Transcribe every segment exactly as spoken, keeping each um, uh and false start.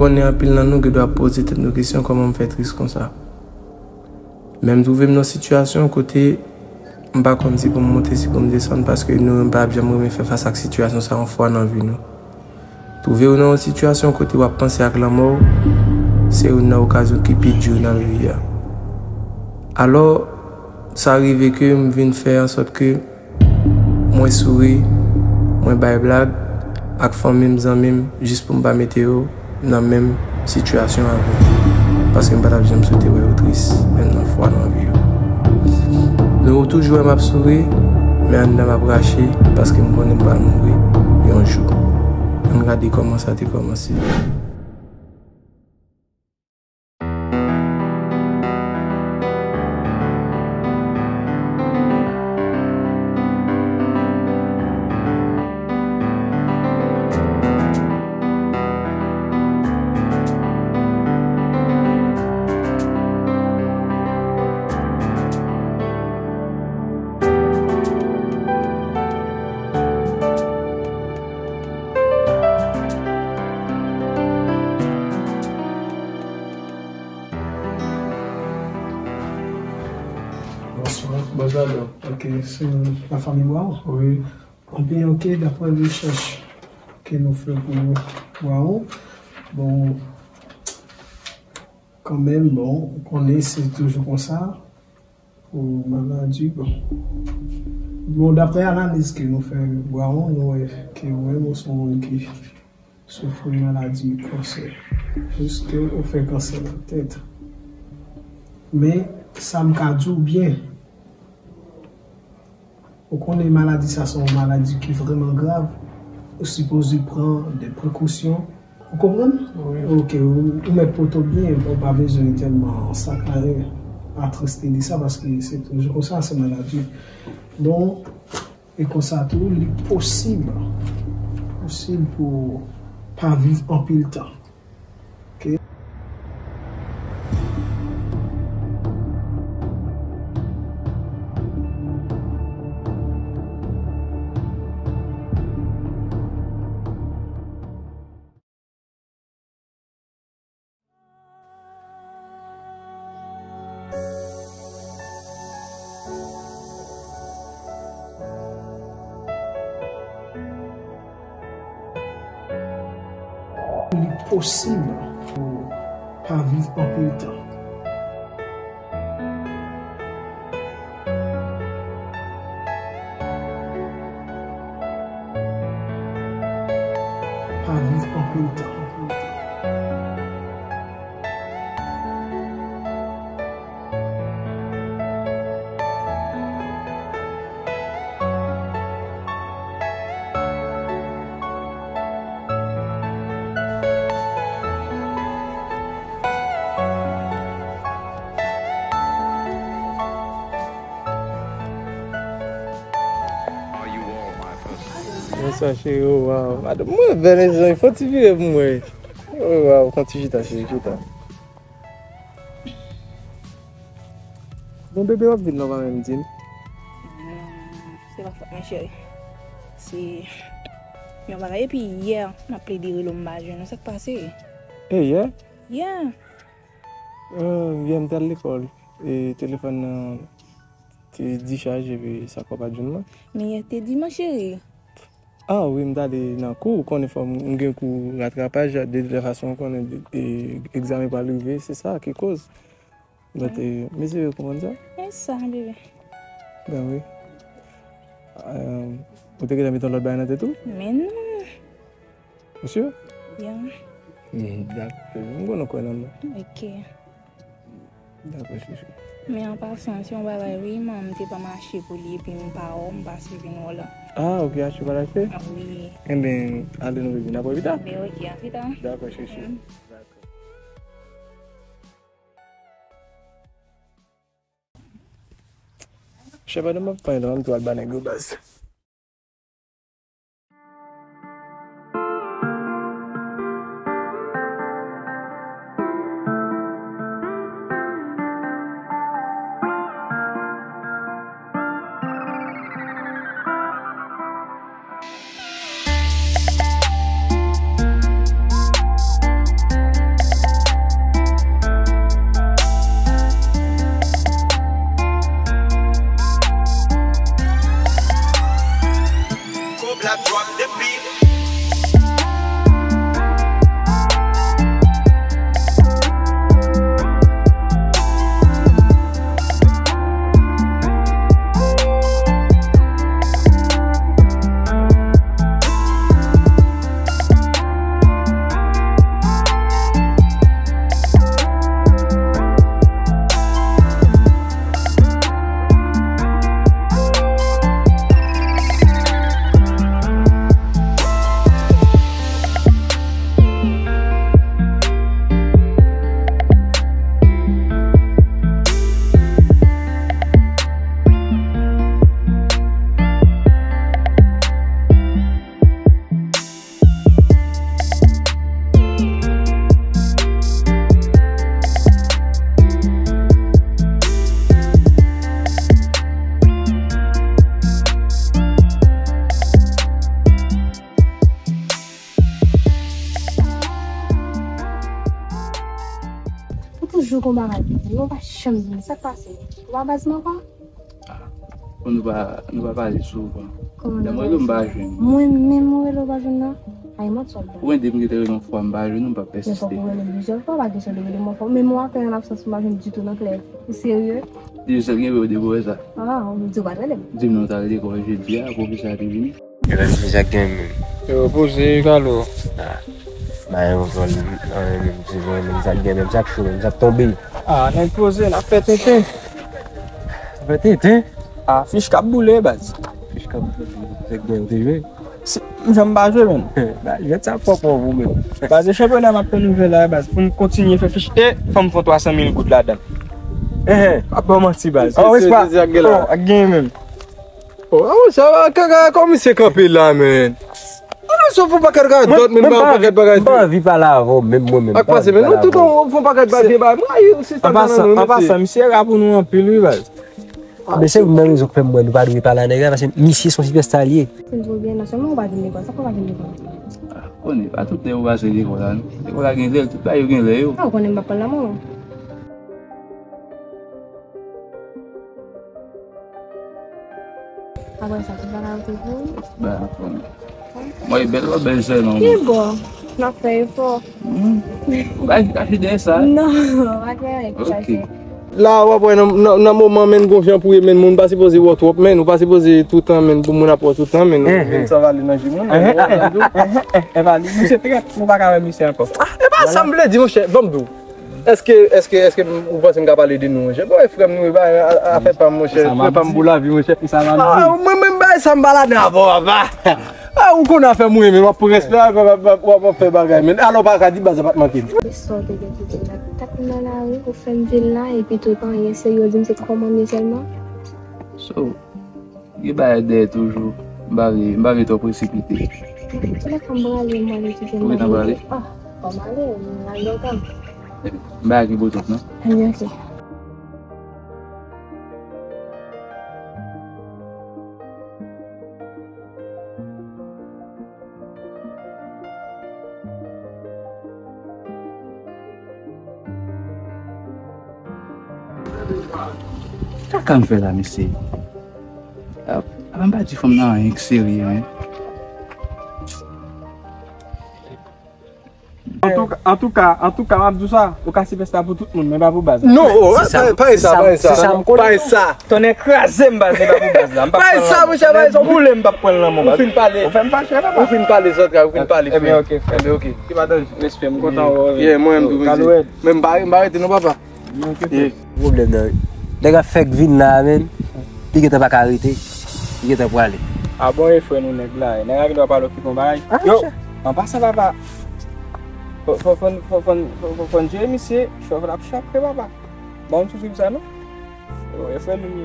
Konnen anpil nan nou gen dwa poze tèt nou kesyon, kòman m fè tris konsa? Men m twouve m nan sitiyasyon kote m pa konn si pou m monte, si pou m desann, paske nou menm pa ap janm renmen fè fas ak sitiyasyon sa yon fwa nan vi nou. Twouve w nan yon sitiyasyon kote w ap panse ak lanmò w, se youn nan okazyon ki pi di nan vi a. Alò, sa rive ke m vin fè ansòt ke mwen souri, mwen bay blag ak fanmi m, zanmi m, jis pou m pa mete yo nan menm sitiyasyon avè m. Paske m pa t ap janm swete wè yo tris, menm nan fwa nan vi yo. Nou toujou wè m ap souri, men anndan m ap rache, paske m konnen m pral mouri yon jou. Ann gade kòman sa te kòmanse. Bonswa. Bonswa, Dòk. Ok, se lafanmi Bwawon? Wi. Ebyen, ok, daprè rechèch ke nou fè pou Bwawon, bon, kanmenm, bon, ou konnen se toujou konsa pou maladi, bon. Bon, daprè analiz ke nou fè Bwawon, nou wè ke ou menm ou se yon moun ki soufri maladi kansè. Jiske ou fè kansè nan tèt. Men, sa m ka di w byen, ou konnen maladi sa se yon maladi ki vrèman grav. Ou sipoze pran de prekosyon. Ou konprann? Wi. Ok, ou, ou mèt pote w byen, ou pa bezwen tèlman sakare, atriste de sa, paske se toujou konsa, se maladi. Bon, e konsa tou, li posib, posib pou w pa viv anpil tan. Ok? Li posib pou w pa viv anpil tan. Pa viv anpil tan. Bonswa, cheri. Oh, wow. Madanm mwen bèl, mezanmi. Fò ti vire pou mwen. Oh, wow. Fò ti chita, cheri, chita. Bon, bebe, w ap vin la, w pa menm di m. Hmm, se pa fòt mwen, cheri. Se yon bagay. Epi yè, m ap plede rele w, m pa jwenn ou. Sa k pase? E yè? Yè. Euh, yè m t al lekòl, e telefòn nan te dichaje, epi sa k fè w pa t jwenn mwen. Men yè te dimanch, cheri. Ah wi, m t ale nan kou, ou konnen fò m, m gen kou ratrapaj, de tout fason, ou konnen, e, egzamen pral rive, se sa ki koz. Donk, e, mesye yo konprann sa? E sa, bebe. Ben wi. Euh, ou te gentan mete yon lòt bagay nan tèt ou? Men non. Ou si? Yeah. Hmm, dakò. M konn ou kwè nan mwen. Ok. Dakò, chouchou. Men an pasan, se yon bagay, wi, man, m te pa mache pou li, epi m pa wè w, m pase vin wè w la. Ah, ok, achte pa l achte? Ah, wi. Enben, ale nou, bebi, n ap wè pita. Ben, ok, a pita. Dakò, chouchou. Mm. Dakò. Chè, pandan m ap panyen la, m tou al ba nèg yo baz. Toujou gon bagay pou di, nou pa janm vini. Sa k pase? Ou pa baz mwen ankò? Ah, nou pa, nou pa pale souvan. Kòman nou pa pale souvan? Lè m rele w, m pa jwenn. Mwen menm ou rele w pa jwenn nan? Ay, manti w ap bay. Ou ede m rele yon fwa, m pa jwenn ou, m pa pèsiste. Men fòk ou rele m plizyè fwa, pa kesyon de rele m yon fwa. Menm ou apèl an absans, m pa jwenn ditou nan klè. Ou serye? Di sèl gen vre ou debouwe sa. Ah, ou di ou pa t rele m. Di m non, w t al lekòl jodi a, pwofesè a te vini. Yo, misye sa k gen menm. Yo, poze, Kalo. Ah, ba yo ankò, anyen menm, se vre menm, sa k gen menm, sa k cho menm, sa k tonbe. Ah, nèg poze, n ap fè tenten. Fè tenten? Ah, fich k ap boule, baz. Fich k ap boule, sa k gen, ou te jwe? Si, m janm pa jwe, menm. Ba, jwèt sa fò pou ou menm. Baz, e chanpyona m ap fè nouvèl la, baz, pou m kontinye fè fich. E, fò m fè twa san mil goud ladan. Ehe. Ap ban manti, baz. Oh, respè. Oh, ak gen menm. Oh, ah, monchè, kaka, kòman misye kanpe la, men? Ah, monchè, fè yon pakèt kaka dòt, men, ba yon pakèt bagay. M pa anvi pale avè w, menm mwen menm. Ak pase, men nou tout, ou fè yon pakèt bagay, bay mwen, ayi, si sa nan nou, mesye. An pasan, misye ra pou nou anpil, wi, baz. Men se youn nan rezon k fè m wè nou pa dwe pale a nèg la, paske misye se yon sipèsta li ye. Fin twò byen, non sèlman ou pa vin lekòl, sa k fè ou pa vin lekòl? Ah, konnen, pa tout lè ou pase lekòl la, non. Lekòl la gen lè l, tout bagay yo gen lè yo. Ah, ou konnen m p ap pale nan moman. Apre sa, tout bagay oke pou ou? Ba, konnen. Mwen, e bèl, wè bèl sèlman. Ki bò? N ap fè efò. Hmm. Ou pa ka chita dèyè sa. Non, pa gen anyen ki pase. La, w ap wè nan, nan, nan moman, men, gon jan pou ye, men, moun pa sipoze wè w twòp, men, ou pa sipoze toutan, men, pou moun ap wè w toutan, men, men, sa va ale nan je moun, men, e pa li, misye trèt, nou pa ka wè misye ankò. Ah, e pa sa m vle di, monchè, ban m di w. Èske, èske, èske ou panse m ka pale de nou, monchè? Bon, e frè m nou ye, ba, a, a, afè pa m, monchè, frè pa m pou lavi, monchè. Ah, mwen menm, bay sa m pa ladan avè w, apa. Ah, ou konn afè mwen, men w ap pran respè, w ap, w ap, w ap fè bagay, men. Alò, pa ka di baz la pa t manke m. E sa w te gen pou di m la, t ap nan lari, ou fè m vin la, epi tou, pa anyen serye, w di m se kòman m ye sèlman. So, gen bagay dèyè toujou, m pa vle, m pa vle twò presipite. Kilè fò m prale, m prale kite m. Ou gentan prale? Ah, fò m ale, m al lontan. M pa gen boutèt, non? Anyen, oke. Kaka m fè la, mesye. Ah, ah, m pa di fanm nan anyen k serye, men. Antouka, antouka, antouka, m ap di w sa, ou ka sipèsta pou tout moun, men pa pou baz la. Non, oh, pa, pa e sa, pa e sa. Se sa m konnen. Pa e sa. Tonnè kraze m, baz, men pa pou baz la. M p ap pran l nan men w. Pa e sa, monchè, pa e sa. Boule m p ap pran l nan men w, baz. Ou fin pale. Ou fè m fache, papa. Ou fin pale, Zantra, ou fin pale. Ebyen, oke, frè. Ebyen, oke. Ki pa danje. Respè, m kontan wè w. Yeah, mwen menm tou, mesye. Men m pa, m pa rete non, papa. Yeah. Pwoblèm nan, nèg la fèk vin la, menm. Li gentan pa ka rete. Li gentan prale. Ah bon, e frè nou nèg la, nèg la gen dwa pale okipe yon bagay. Yo, an pasan, papa. Fò, fò, fò, fò, fò, fò, fò, fò n jere misye, chòv l ap chape, papa. Bon, m sou swiv sa, non? Yo, e frè nou ye.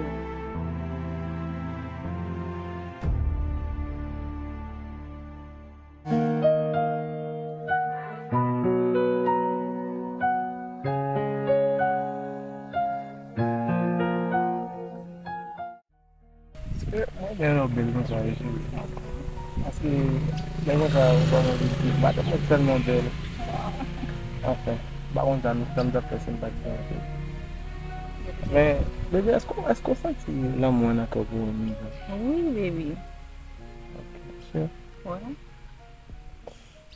Mwen gen yon bèl konsa, wi, cheri. Paske lè konsa, ou pa konn di, madanm mwen tèlman bèl. Anfen, m pa konn sa nou, sa m t ap fè si m pa t gen yon cheri. Men, bebe, èske, èske w santi lanmou an nan kè w pou mwen menm jan? Wi, baby. Ok, sure. Wi.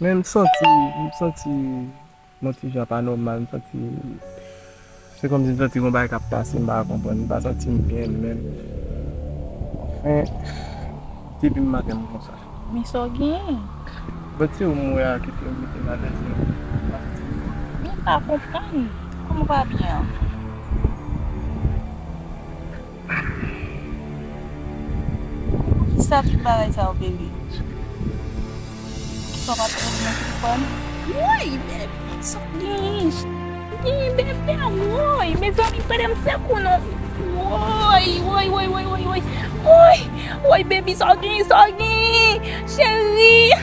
Men m santi, m santi yon ti jan pa nòmal, m santi, se kòmsi m santi gon bagay k ap pase, m pa konprann, m pa santi m byen menm. Anfen, depi m maten m konsa. Men sa w genyen? Bon, ti ou m wè a kite m mete m alèz, men m pa santi m byen. Men m pa konprann. Kòman w pa byen an? Poukisa tout bagay sa yo, bebe? Poukisa w pa t rete nan telefòn? Woy, bebe, sa w genyen? Genyen, bebe, woy, mezanmi, tande m sekou non. Woy, woy, woy. Woy, woy, bebe, sa w genyen, sa w genyen? Cheri.